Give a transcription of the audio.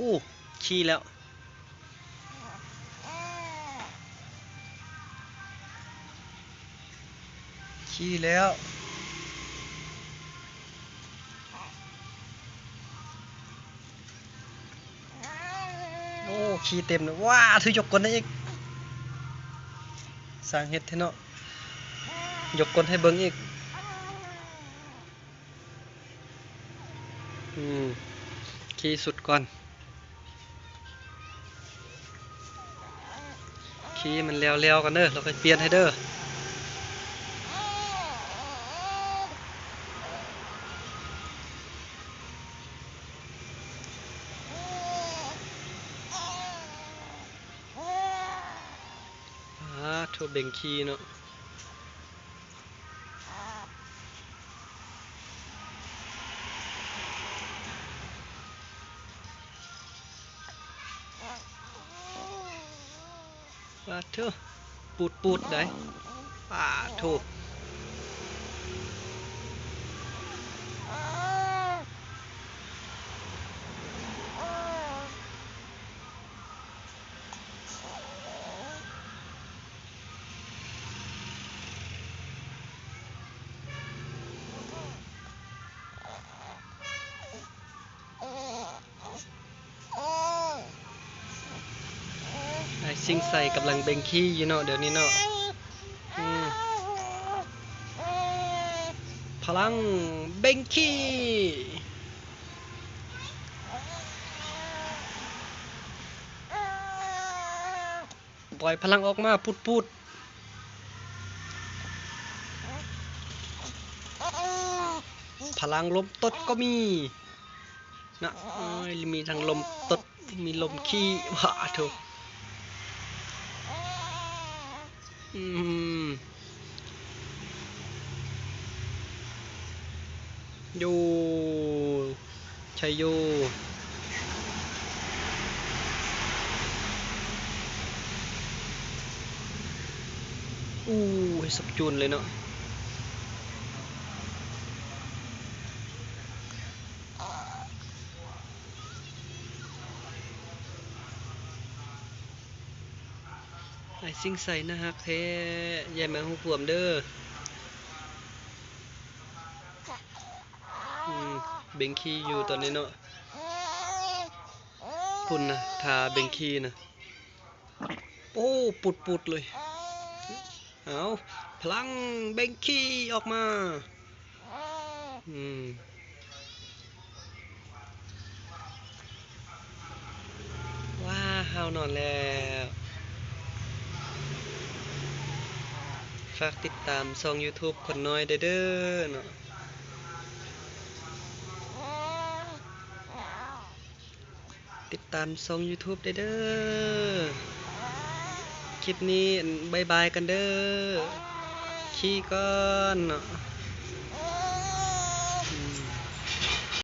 ໂອ້ ຂີ້ແລ້ວ ຂີ້ແລ້ວ. ໂອ້ ຂີ້ເຕັມເລີຍ. ວ້າ ຖືຍົກກົ້ນໃຫ້ອີກ. ຊ່າງເຮັດແທ້ເນາະ. ຍົກກົ້ນໃຫ້ເບິ່ງອີກ. ອືມ ຂີ້ສຸດກ່ອນ. ຂີ້ມັນແລ້ວໆ ກ່ອນເດີ ແລ້ວຄ່ອຍປ່ຽນໃຫ້ເດີ. ປາໂທ້ ເບັງຂີ້ເນາະ. ປາໂທ້ ປູດໆ ໄດ໋ ປາໂທ້. ອ້າຍຊິງໄຊກຳລັງເບັງຂີ້ຢູ່ເນາະ ດຽວນີ້ເນາະ. ອືມ ພະລັງເບັງຂີ້. ປ່ອຍພະລັງອອກມາ ປຸດໆ. ພະລັງລົມຕົດກໍມີນະ. ໂອ້ຍ ມີທັງລົມຕົດ ມີລົມຂີ້. ວ້າໂທ້. ອືມ ໂຢ ໄຊໂຢ. ອູ້ ເຮັດສັບຈູນເລີຍເນາະ. ອ້າຍຊິງໄຊໜ້າຮັກແທ້ ຢ່າມາຮູ້ຄວາມເດີ. ອືມ ເບັງຂີ້ຢູ່ຕອນນີ້ເນາະ. ພຸ້ນນະ ຖ້າເບັງຂີ້ນະ. ໂອ້ ປຸດໆ ເລີຍ. ເອົາ ພະລັງເບັງຂີ້ອອກມາ. ອືມ ວ້າ ເຮົານອນແລ້ວ. ຝາກຕິດຕາມຊ່ອງຢູທູບຄົນນ້ອຍໄດ້ເດີເນາະ. ຕິດຕາມຊ່ອງຢູທູບໄດ້ເດີ. ຄລິບນີ້ບາຍບາຍກັນເດີ. ຂີ່ກ່ອນເນາະ.